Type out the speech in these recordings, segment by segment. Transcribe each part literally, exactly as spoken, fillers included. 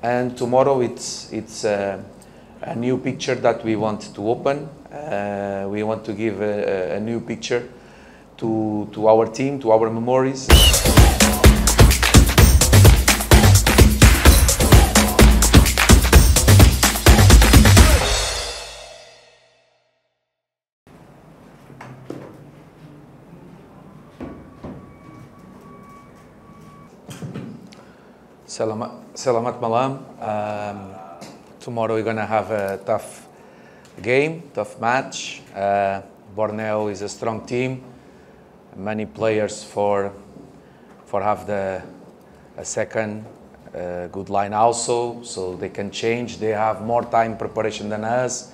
And tomorrow it's, it's a, a new picture that we want to open. Uh, we want to give a, a new picture to, to our team, to our memories. Selamat, selamat malam. Um, tomorrow we're gonna have a tough game, tough match. Uh, Borneo is a strong team. Many players for, for have the a second uh, good line also, so they can change. They have more time preparation than us.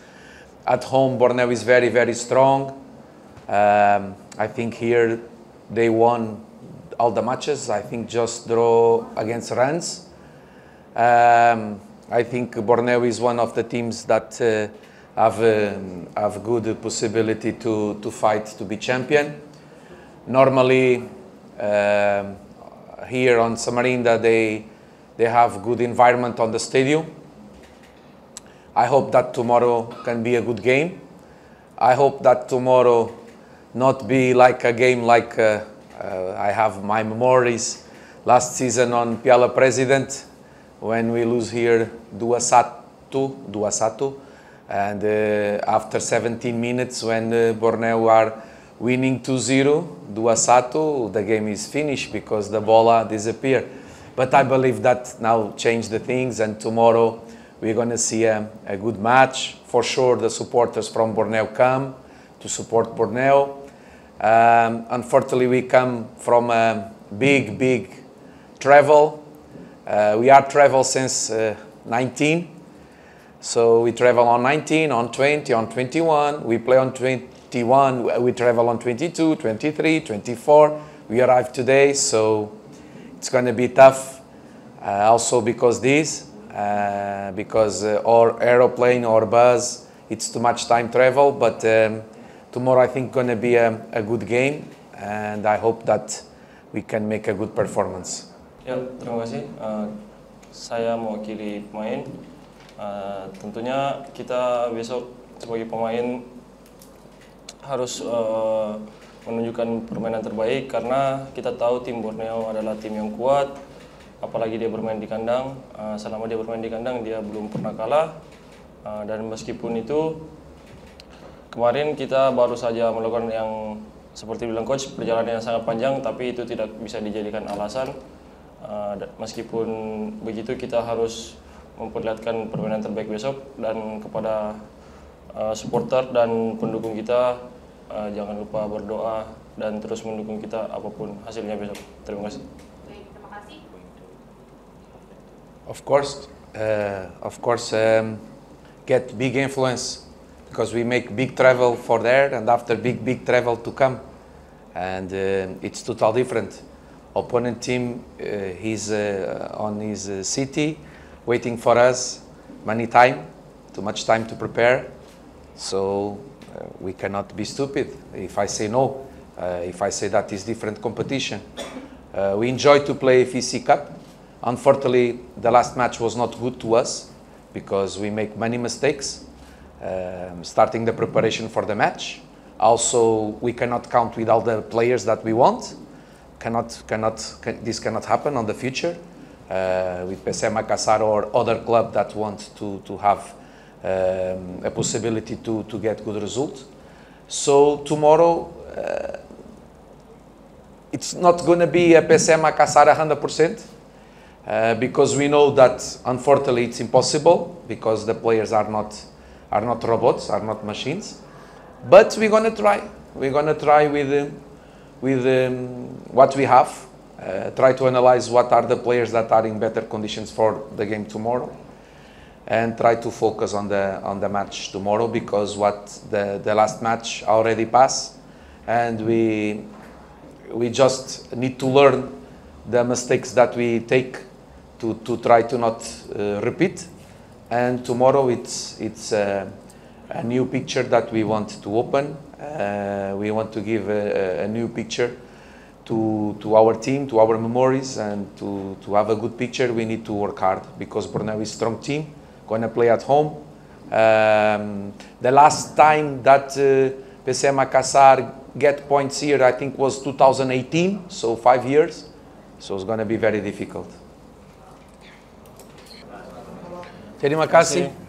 At home, Borneo is very, very strong. Um, I think here they won all the matches. I think just draw against Rennes. Um, I think Borneo is one of the teams that uh, have, um, have good possibility to, to fight to be champion. Normally, um, here on Samarinda, they, they have good environment on the stadium. I hope that tomorrow can be a good game. I hope that tomorrow not be like a game like, uh, uh, I have my memories last season on Piala President when we lose here dua satu, dua satu. And uh, after seventeen minutes, when uh, Borneo are winning two zero, dua satu, the game is finished because the bola disappear. But I believe that now change the things, and tomorrow we're gonna see a, a good match. For sure, the supporters from Borneo come to support Borneo. Um, unfortunately, we come from a big, big travel. Uh, we are travel since uh, nineteen. So we travel on nineteen, on twenty, on twenty-one. We play on twenty-one. We travel on twenty-two, twenty-three, twenty-four. We arrived today, so it's gonna be tough. Uh, also because this, uh, because uh, or aeroplane or bus, it's too much time travel. But um, tomorrow I think gonna be a, a good game, and I hope that we can make a good performance. Ya, terima kasih. Eh, saya mewakili pemain. Eh, tentunya kita besok sebagai pemain harus eh, menunjukkan permainan terbaik karena kita tahu tim Borneo adalah tim yang kuat, apalagi dia bermain di kandang. Eh, selama dia bermain di kandang, dia belum pernah kalah. Eh, dan meskipun itu, kemarin kita baru saja melakukan yang seperti bilang coach, perjalanan yang sangat panjang, tapi itu tidak bisa dijadikan alasan. Eh, da- meskipun begitu, kita harus memperlihatkan permainan terbaik besok, dan kepada eh, supporter dan pendukung kita, eh, jangan lupa berdoa dan terus mendukung kita apapun hasilnya besok. Terima kasih. Baik, terima kasih. Of course, uh, of course, um, get big influence because we make big travel for there, and after big, big travel to come, and uh, it's total different. Opponent team, uh, he's uh, on his uh, city, waiting for us, many time, too much time to prepare. So uh, we cannot be stupid. If I say no, uh, if I say that is different competition, uh, we enjoy to play F E C Cup. Unfortunately, the last match was not good to us because we make many mistakes, um, starting the preparation for the match. Also, we cannot count with all the players that we want. Cannot, cannot, can, this cannot happen on the future uh, with P S M Makassar or other club that want to, to have um, a possibility to, to get good result. So tomorrow, uh, it's not gonna be a P S M Makassar a hundred percent, uh, because we know that unfortunately it's impossible because the players are not, are not robots, are not machines. But we're gonna try. We're gonna try with, um, with um, what we have. Uh, try to analyze what are the players that are in better conditions for the game tomorrow, and try to focus on the, on the match tomorrow, because what the, the last match already passed, and we, we just need to learn the mistakes that we take to, to try to not uh, repeat. And tomorrow it's, it's a, a new picture that we want to open. Uh, we want to give a, a new picture to, to our team, to our memories, and to, to have a good picture, we need to work hard because Borneo is a strong team, gonna play at home. Um, the last time that uh, P S M Makassar get points here, I think, was two thousand eighteen, so five years. So it's gonna be very difficult. Terima kasih.